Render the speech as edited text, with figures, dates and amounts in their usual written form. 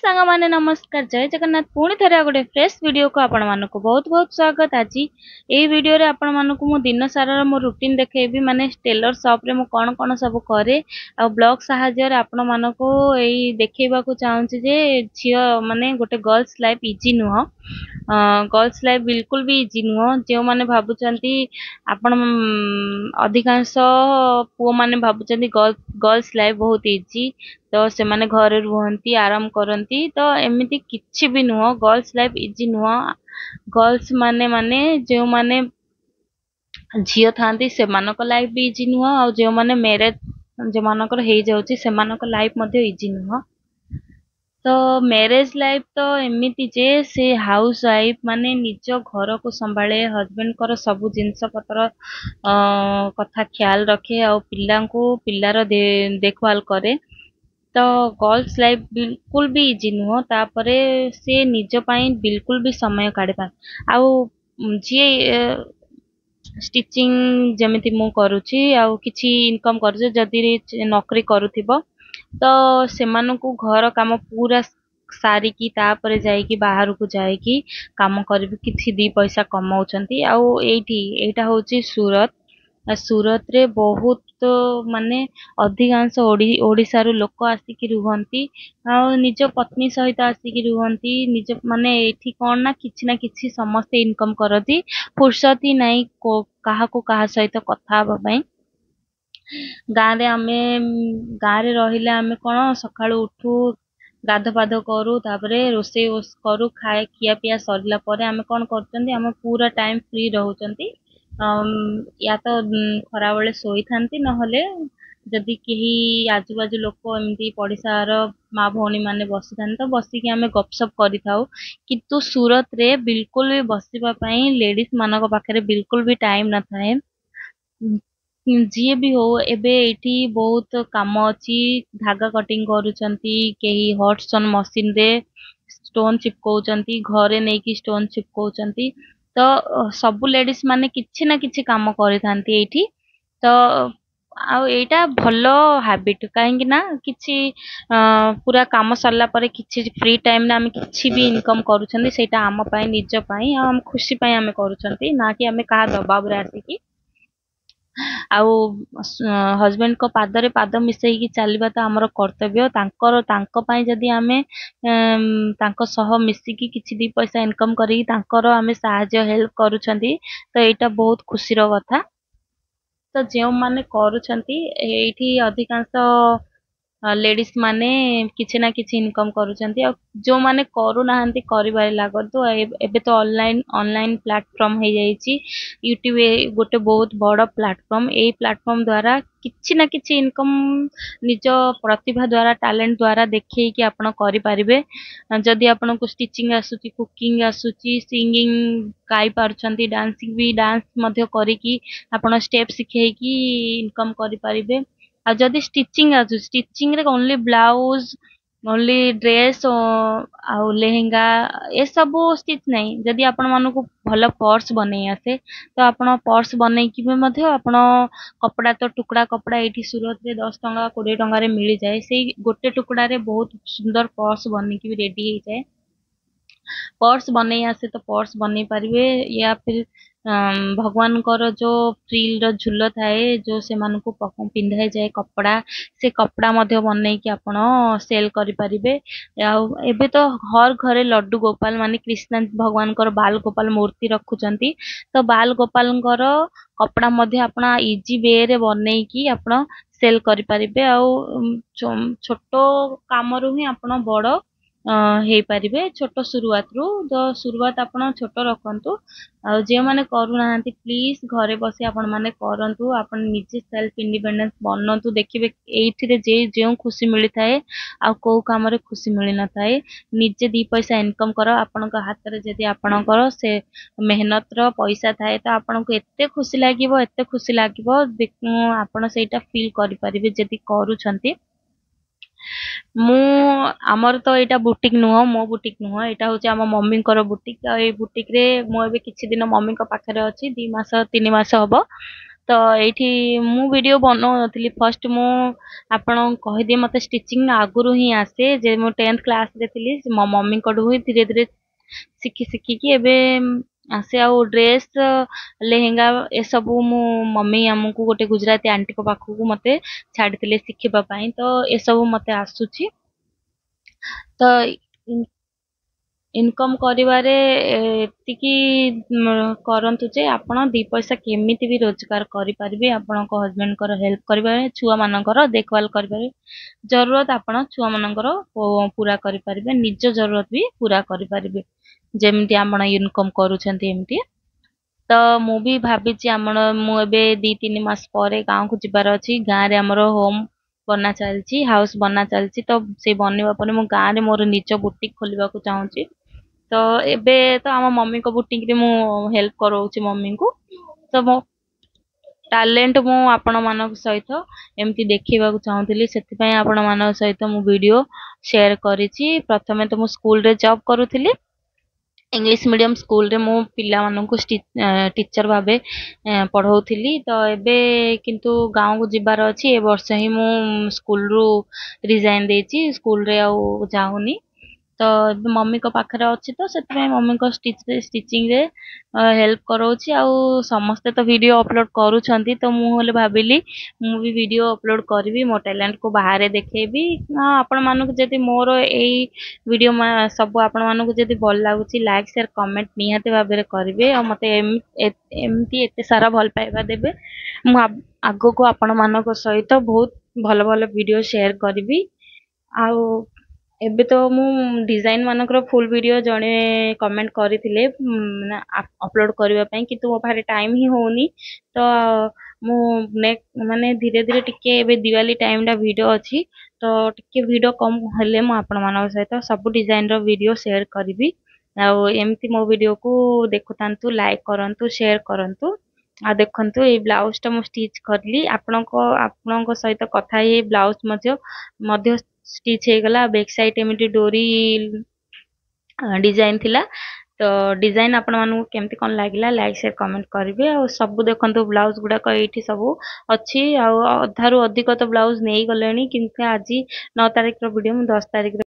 ସାଙ୍ଗମାନେ ନମସ୍କାର, ଜୟ ଜଗନ୍ନାଥ। ପୁଣି ଥରେ ଆଉ ଗୋଟେ ଫ୍ରେଶ୍ ଭିଡ଼ିଓକୁ ଆପଣମାନଙ୍କୁ ବହୁତ ବହୁତ ସ୍ୱାଗତ। ଆଜି ଏଇ ଭିଡ଼ିଓରେ ଆପଣମାନଙ୍କୁ ମୁଁ ଦିନ ସାରାର ମୋ ରୁଟିନ୍ ଦେଖେଇବି, ମାନେ ଟେଲର ସପ୍ରେ ମୁଁ କ'ଣ କ'ଣ ସବୁ କରେ, ଆଉ ବ୍ଲଗ୍ ସାହାଯ୍ୟରେ ଆପଣମାନଙ୍କୁ ଏଇ ଦେଖେଇବାକୁ ଚାହୁଁଛି ଯେ ଝିଅ ମାନେ ଗୋଟେ ଗର୍ଲସ ଲାଇଫ୍ ଇଜି ନୁହଁ, ଗର୍ଲସ ଲାଇଫ୍ ବିଲକୁଲ ବି ଇଜି ନୁହଁ। ଯେଉଁମାନେ ଭାବୁଛନ୍ତି, ଆପଣ ଅଧିକାଂଶ ପୁଅମାନେ ଭାବୁଛନ୍ତି ଗର୍ଲସ ଲାଇଫ୍ ବହୁତ ଇଜି, ତ ସେମାନେ ଘରେ ରୁହନ୍ତି, ଆରାମ କରନ୍ତି, ତ ଏମିତି କିଛି ବି ନୁହଁ। ଗର୍ଲସ ଲାଇଫ୍ ଇଜି ନୁହଁ। ଗର୍ଲସ ମାନେ ଯେଉଁମାନେ ଝିଅ ଥାଆନ୍ତି ସେମାନଙ୍କ ଲାଇଫ୍ ବି ଇଜି ନୁହଁ, ଆଉ ଯେଉଁମାନେ ମ୍ୟାରେଜ୍ ଯେଉଁମାନଙ୍କର ହେଇଯାଉଛି ସେମାନଙ୍କ ଲାଇଫ୍ ମଧ୍ୟ ଇଜି ନୁହଁ। ତ ମ୍ୟାରେଜ୍ ଲାଇଫ୍ ତ ଏମିତି ଯେ ସେ ହାଉସ୍ ୱାଇଫ୍ ମାନେ ନିଜ ଘରକୁ ସମ୍ଭାଳେ, ହଜବେଣ୍ଡଙ୍କର ସବୁ ଜିନିଷ ପତ୍ର କଥା ଖିଆଲ ରଖେ, ଆଉ ପିଲାଙ୍କୁ ପିଲାର ଦେଖଭାଲ କରେ। ତ ଗର୍ଲସ ଲାଇଫ୍ ବିଲକୁଲ ବି ଇଜି ନୁହଁ। ତାପରେ ସେ ନିଜ ପାଇଁ ବିଲକୁଲ ବି ସମୟ କାଢ଼ିପାରେ। ଆଉ ଯିଏ ଷ୍ଟିଚିଂ ଯେମିତି ମୁଁ କରୁଛି ଆଉ କିଛି ଇନକମ୍ କରୁଛି, ଯଦି ନୋକରି କରୁଥିବ ତ ସେମାନଙ୍କୁ ଘର କାମ ପୁରା ସାରିକି ତାପରେ ଯାଇକି ବାହାରକୁ ଯାଇକି କାମ କରିବି କିଛି 2 ପଇସା କମାଉଛନ୍ତି। ଆଉ ଏଇଠି ଏଇଟା ହେଉଛି ସୁରତ। ସୁରତରେ ବହୁତ ମାନେ ଅଧିକାଂଶ ଓଡ଼ିଶାରୁ ଲୋକ ଆସିକି ରୁହନ୍ତି, ଆଉ ନିଜ ପତ୍ନୀ ସହିତ ଆସିକି ରୁହନ୍ତି। ନିଜ ମାନେ ଏଇଠି କ'ଣ ନା କିଛି ନା କିଛି ସମସ୍ତେ ଇନକମ୍ କରନ୍ତି, ଫୁର୍ସତ ହିଁ ନାହିଁ କାହାକୁ କାହା ସହିତ କଥା ହେବା ପାଇଁ। ଗାଁରେ ଆମେ ଗାଁରେ ରହିଲେ ଆମେ କ'ଣ ସକାଳୁ ଉଠୁ, ଗାଧ ପାଧ କରୁ, ତାପରେ ରୋଷେଇ କରୁ, ଖାଏ, ଖିଆ ପିଆ ସରିଲା ପରେ ଆମେ କ'ଣ କରୁଛନ୍ତି, ଆମେ ପୁରା ଟାଇମ୍ ଫ୍ରି ରହୁଛନ୍ତି। ୟା ତ ଖରାବେଳେ ଶୋଇଥାନ୍ତି, ନହେଲେ ଯଦି କେହି ଆଜୁବାଜୁ ଲୋକ ଏମିତି ପଡ଼ିଶାର ମା ଭଉଣୀମାନେ ବସିଥାନ୍ତି ତ ବସିକି ଆମେ ଗପସପ କରିଥାଉ। କିନ୍ତୁ ସୁରତରେ ବିଲକୁଲ ବି ବସିବା ପାଇଁ ଲେଡ଼ିଜ୍ ମାନଙ୍କ ପାଖରେ ବିଲକୁଲ ବି ଟାଇମ୍ ନଥାଏ। ଯିଏ ବି ହଉ, ଏବେ ଏଇଠି ବହୁତ କାମ ଅଛି। ଧାଗା କଟିଂ କରୁଛନ୍ତି କେହି, ହଟସନ୍ ମସିନରେ ଷ୍ଟୋନ୍ ଚିପକଉଛନ୍ତି, ଘରେ ନେଇକି ଷ୍ଟୋନ୍ ଚିପକଉଛନ୍ତି। ତ ସବୁ ଲେଡ଼ିଜ୍ ମାନେ କିଛି ନା କିଛି କାମ କରିଥାନ୍ତି ଏଇଠି। ତ ଆଉ ଏଇଟା ଭଲ ହାବିଟ୍, କାହିଁକି ନା କିଛି ପୁରା କାମ ସରିଲା ପରେ କିଛି ଫ୍ରି ଟାଇମ୍ରେ ଆମେ କିଛି ବି ଇନକମ୍ କରୁଛନ୍ତି, ସେଇଟା ଆମ ପାଇଁ, ନିଜ ପାଇଁ ଆଉ ଆମ ଖୁସି ପାଇଁ ଆମେ କରୁଛନ୍ତି, ନା କି ଆମେ କାହା ଦବାବରେ ଆସିକି। ଆଉ ହଜବେଣ୍ଡଙ୍କ ପାଦରେ ପାଦ ମିଶେଇକି ଚାଲିବା ତ ଆମର କର୍ତ୍ତବ୍ୟ। ତାଙ୍କର ତାଙ୍କ ପାଇଁ ଯଦି ଆମେ ତାଙ୍କ ସହ ମିଶିକି କିଛି 2 ପଇସା ଇନକମ୍ କରିକି ତାଙ୍କର ଆମେ ସାହାଯ୍ୟ ହେଲ୍ପ କରୁଛନ୍ତି, ତ ଏଇଟା ବହୁତ ଖୁସିର କଥା। ତ ଯେଉଁମାନେ କରୁଛନ୍ତି, ଏଇଠି ଅଧିକାଂଶ ଲେଡ଼ିଜ୍ ମାନେ କିଛି ନା କିଛି ଇନକମ୍ କରୁଛନ୍ତି, ଆଉ ଯେଉଁମାନେ କରୁନାହାନ୍ତି କରିବାରେ ଲାଗନ୍ତୁ। ଏବେ ତ ଅନଲାଇନ୍ ପ୍ଲାଟଫର୍ମ ହେଇଯାଇଛି, ୟୁଟ୍ୟୁବ୍ ଗୋଟେ ବହୁତ ବଡ଼ ପ୍ଲାଟଫର୍ମ। ଏଇ ପ୍ଲାଟଫର୍ମ ଦ୍ୱାରା କିଛି ନା କିଛି ଇନକମ୍ ନିଜ ପ୍ରତିଭା ଦ୍ୱାରା, ଟ୍ୟାଲେଣ୍ଟ ଦ୍ୱାରା ଦେଖେଇକି ଆପଣ କରିପାରିବେ। ଯଦି ଆପଣଙ୍କୁ ଷ୍ଟିଚିଂ ଆସୁଛି, କୁକିଂ ଆସୁଛି, ସିଙ୍ଗିଂ ଗାଇ ପାରୁଛନ୍ତି, ଡାନ୍ସିଂ ବି, ଡାନ୍ସ ମଧ୍ୟ କରିକି ଆପଣ ଷ୍ଟେପ୍ ଶିଖେଇକି ଇନକମ୍ କରିପାରିବେ। ଆଉ ଯଦି ଷ୍ଟିଚିଂ ଆସୁଛି, ଷ୍ଟିଚିଂରେ ଓନ୍ଲି ବ୍ଲାଉଜ, ଓନ୍ଲି ଡ୍ରେସ୍ ଆଉ ଲେହେଙ୍ଗା ଏସବୁ ଷ୍ଟିଚ୍ ନାହିଁ। ଯଦି ଆପଣମାନଙ୍କୁ ଭଲ ପର୍ସ ବନେଇ ଆସେ ତ ଆପଣ ପର୍ସ ବନେଇକି ବି ମଧ୍ୟ ଆପଣ କପଡ଼ା ତ ଟୁକୁଡ଼ା କପଡ଼ା ଏଇଠି ସୁରତରେ 10 ଟଙ୍କା 20 ଟଙ୍କାରେ ମିଳିଯାଏ। ସେଇ ଗୋଟେ ଟୁକୁଡ଼ାରେ ବହୁତ ସୁନ୍ଦର ପର୍ସ ବନେଇକି ବି ରେଡ଼ି ହେଇଯାଏ। ପର୍ସ ବନେଇ ଆସେ ତ ପର୍ସ ବନେଇ ପାରିବେ। ୟା ଫିର୍ ଭଗବାନଙ୍କର ଯେଉଁ ଫ୍ରିଲ୍ର ଝୁଲ ଥାଏ, ଯେଉଁ ସେମାନଙ୍କୁ ପିନ୍ଧାଯାଏ କପଡ଼ା, ସେ କପଡ଼ା ମଧ୍ୟ ବନେଇକି ଆପଣ ସେଲ୍ କରିପାରିବେ। ଆଉ ଏବେ ତ ହର ଘରେ ଲଡ଼ୁ ଗୋପାଲ ମାନେ କୃଷ୍ଣ ଭଗବାନଙ୍କର ବାଲ ଗୋପାଲ ମୂର୍ତ୍ତି ରଖୁଛନ୍ତି, ତ ବାଲ ଗୋପାଲଙ୍କର କପଡ଼ା ମଧ୍ୟ ଆପଣ ଇଜି ୱେରେ ବନେଇକି ଆପଣ ସେଲ୍ କରିପାରିବେ। ଆଉ ଛୋଟ କାମରୁ ହିଁ ଆପଣ ବଡ଼ ହେଇପାରିବେ, ଛୋଟ ଶୁରୁଆତରୁ। ତ ଶୁରୁଆତ ଆପଣ ଛୋଟ ରଖନ୍ତୁ। ଆଉ ଯେଉଁମାନେ କରୁନାହାନ୍ତି, ପ୍ଲିଜ୍ ଘରେ ବସି ଆପଣମାନେ କରନ୍ତୁ। ଆପଣ ନିଜେ ସେଲ୍ଫ ଇଣ୍ଡିପେଣ୍ଡେନ୍ସ ବନନ୍ତୁ, ଦେଖିବେ ଏଇଥିରେ ଯେ ଯେଉଁ ଖୁସି ମିଳିଥାଏ ଆଉ କେଉଁ କାମରେ ଖୁସି ମିଳିନଥାଏ। ନିଜେ 2 ପଇସା ଇନକମ୍ କର, ଆପଣଙ୍କ ହାତରେ ଯଦି ଆପଣଙ୍କର ସେ ମେହନତର ପଇସା ଥାଏ ତ ଆପଣଙ୍କୁ ଏତେ ଖୁସି ଲାଗିବ, ଏତେ ଖୁସି ଲାଗିବ, ଆପଣ ସେଇଟା ଫିଲ୍ କରିପାରିବେ ଯଦି କରୁଛନ୍ତି। ମୁଁ ଆମର ତ ଏଇଟା ବୁଟିକ୍ ନୁହଁ, ମୋ ବୁଟିକ୍ ନୁହଁ, ଏଇଟା ହେଉଛି ଆମ ମମିଙ୍କର ବୁଟିକ୍। ଆଉ ଏଇ ବୁଟିକ୍ରେ ମୁଁ ଏବେ କିଛି ଦିନ ମମିଙ୍କ ପାଖରେ ଅଛି, 2 ମାସ 3 ମାସ ହବ। ତ ଏଇଠି ମୁଁ ଭିଡ଼ିଓ ବନଉନଥିଲି। ଫାର୍ଷ୍ଟ ମୁଁ ଆପଣଙ୍କୁ କହିଦିଏ, ମୋତେ ଷ୍ଟିଚିଂ ଆଗରୁ ହିଁ ଆସେ ଯେ ମୁଁ 10th କ୍ଲାସ୍ରେ ଥିଲି, ମୋ ମମିଙ୍କଠୁ ହିଁ ଧୀରେ ଧୀରେ ଶିଖି ଶିଖିକି ଏବେ ଆସେ। ଆଉ ଡ୍ରେସ୍, ଲେହେଙ୍ଗା ଏସବୁ ମୁଁ ମମି ଆମକୁ ଗୋଟେ ଗୁଜୁରାତି ଆଣ୍ଟିଙ୍କ ପାଖକୁ ମୋତେ ଛାଡ଼ିଥିଲେ ଶିଖିବା ପାଇଁ, ତ ଏସବୁ ମୋତେ ଆସୁଛି। ତ ଇନକମ୍ କରିବାରେ ଏତିକି କରନ୍ତୁ ଯେ ଆପଣ 2 ପଇସା କେମିତି ବି ରୋଜଗାର କରିପାରିବେ, ଆପଣଙ୍କ ହଜବେଣ୍ଡଙ୍କର ହେଲ୍ପ କରିପାରିବେ, ଛୁଆମାନଙ୍କର ଦେଖଭାଲ କରିପାରିବେ, ଜରୁରତ ଆପଣ ଛୁଆମାନଙ୍କର ପୁରା କରିପାରିବେ, ନିଜ ଜରୁରତ ବି ପୁରା କରିପାରିବେ, ଯେମିତି ଆପଣ ଇନକମ୍ କରୁଛନ୍ତି ଏମିତି। ତ ମୁଁ ବି ଭାବିଛି ଆମର ମୁଁ ଏବେ 2-3 ମାସ ପରେ ଗାଁକୁ ଯିବାର ଅଛି। ଗାଁରେ ଆମର ହୋମ୍ ବନା ଚାଲିଛି, ହାଉସ୍ ବନା ଚାଲିଛି। ତ ସେ ବନିବା ପରେ ମୁଁ ଗାଁରେ ମୋର ନିଜ ବୁଟିକ୍ ଖୋଲିବାକୁ ଚାହୁଁଛି। ତ ଏବେ ତ ଆମ ମମିଙ୍କ ବୁଟିକ୍ରେ ମୁଁ ହେଲ୍ପ କରାଉଛି ମମିଙ୍କୁ। ତ ମୋ ଟ୍ୟାଲେଣ୍ଟ ମୁଁ ଆପଣମାନଙ୍କ ସହିତ ଏମିତି ଦେଖେଇବାକୁ ଚାହୁଁଥିଲି, ସେଥିପାଇଁ ଆପଣମାନଙ୍କ ସହିତ ମୁଁ ଭିଡ଼ିଓ ସେୟାର କରିଛି। ପ୍ରଥମେ ତ ମୁଁ ସ୍କୁଲରେ ଜବ୍ କରୁଥିଲି, ଇଂଲିଶ ମିଡ଼ିୟମ୍ ସ୍କୁଲରେ ମୁଁ ପିଲାମାନଙ୍କୁ ଟିଚର୍ ଭାବେ ପଢ଼ଉଥିଲି। ତ ଏବେ କିନ୍ତୁ ଗାଁକୁ ଯିବାର ଅଛି। ଏ ବର୍ଷ ହିଁ ମୁଁ ସ୍କୁଲରୁ ରିଜାଇନ୍ ଦେଇଛି, ସ୍କୁଲରେ ଆଉ ଯାଉନି। ତ ଏବେ ମମିଙ୍କ ପାଖରେ ଅଛି, ତ ସେଥିପାଇଁ ମମିଙ୍କ ଷ୍ଟିଚିଂରେ ହେଲ୍ପ କରାଉଛି। ଆଉ ସମସ୍ତେ ତ ଭିଡ଼ିଓ ଅପଲୋଡ଼ କରୁଛନ୍ତି, ତ ମୁଁ ହେଲେ ଭାବିଲି ମୁଁ ବି ଭିଡ଼ିଓ ଅପଲୋଡ଼ କରିବି, ମୋ ଟ୍ୟାଲେଣ୍ଟକୁ ବାହାରେ ଦେଖେଇବି। ଆପଣମାନଙ୍କୁ ଯଦି ମୋର ଏଇ ଭିଡ଼ିଓ ସବୁ ଆପଣମାନଙ୍କୁ ଯଦି ଭଲ ଲାଗୁଛି, ଲାଇକ୍, ସେୟାର, କମେଣ୍ଟ ନିହାତି ଭାବରେ କରିବେ ଆଉ ମୋତେ ଏମିତି ଏତେ ସାରା ଭଲ ପାଇବା ଦେବେ। ମୁଁ ଆଗକୁ ଆପଣମାନଙ୍କ ସହିତ ବହୁତ ଭଲ ଭଲ ଭିଡ଼ିଓ ସେୟାର କରିବି। ଆଉ ଏବେ ତ ମୁଁ ଡିଜାଇନ୍ ମାନଙ୍କର ଫୁଲ୍ ଭିଡ଼ିଓ ଜଣେ କମେଣ୍ଟ କରିଥିଲେ ଅପଲୋଡ଼ କରିବା ପାଇଁ, କିନ୍ତୁ ମୋ ପାଖରେ ଟାଇମ୍ ହିଁ ହେଉନି। ତ ମୁଁ ମାନେ ଧୀରେ ଧୀରେ ଟିକେ ଏବେ ଦିୱାଲି ଟାଇମ୍ଟା ଭିଡ଼ ଅଛି, ତ ଟିକେ ଭିଡ଼ କମ୍ ହେଲେ ମୁଁ ଆପଣମାନଙ୍କ ସହିତ ସବୁ ଡିଜାଇନ୍ର ଭିଡ଼ିଓ ସେୟାର କରିବି। ଆଉ ଏମିତି ମୋ ଭିଡ଼ିଓକୁ ଦେଖୁଥାନ୍ତୁ, ଲାଇକ୍ କରନ୍ତୁ, ସେୟାର କରନ୍ତୁ। ଆଉ ଦେଖନ୍ତୁ, ଏଇ ବ୍ଲାଉଜଟା ମୁଁ ଷ୍ଟିଚ୍ କଲି, ଆପଣଙ୍କ ସହିତ କଥା ହେଇ ବ୍ଲାଉଜ ମଧ୍ୟ ଷ୍ଟିଚ୍ ହେଇଗଲା। ବ୍ୟାକ୍ ସାଇଡ଼୍ ଏମିତି ଡୋରି ଡିଜାଇନ୍ ଥିଲା। ତ ଡିଜାଇନ୍ ଆପଣମାନଙ୍କୁ କେମିତି କ'ଣ ଲାଗିଲା, ଲାଇକ୍, ସେୟାର, କମେଣ୍ଟ କରିବେ। ଆଉ ସବୁ ଦେଖନ୍ତୁ, ବ୍ଲାଉଜ ଗୁଡ଼ାକ ଏଇଠି ସବୁ ଅଛି, ଆଉ ଅଧାରୁ ଅଧିକ ତ ବ୍ଲାଉଜ ନେଇଗଲେଣି। କିନ୍ତୁ ଆଜି 9 ତାରିଖର ଭିଡ଼ିଓ ମୁଁ 10 ତାରିଖରେ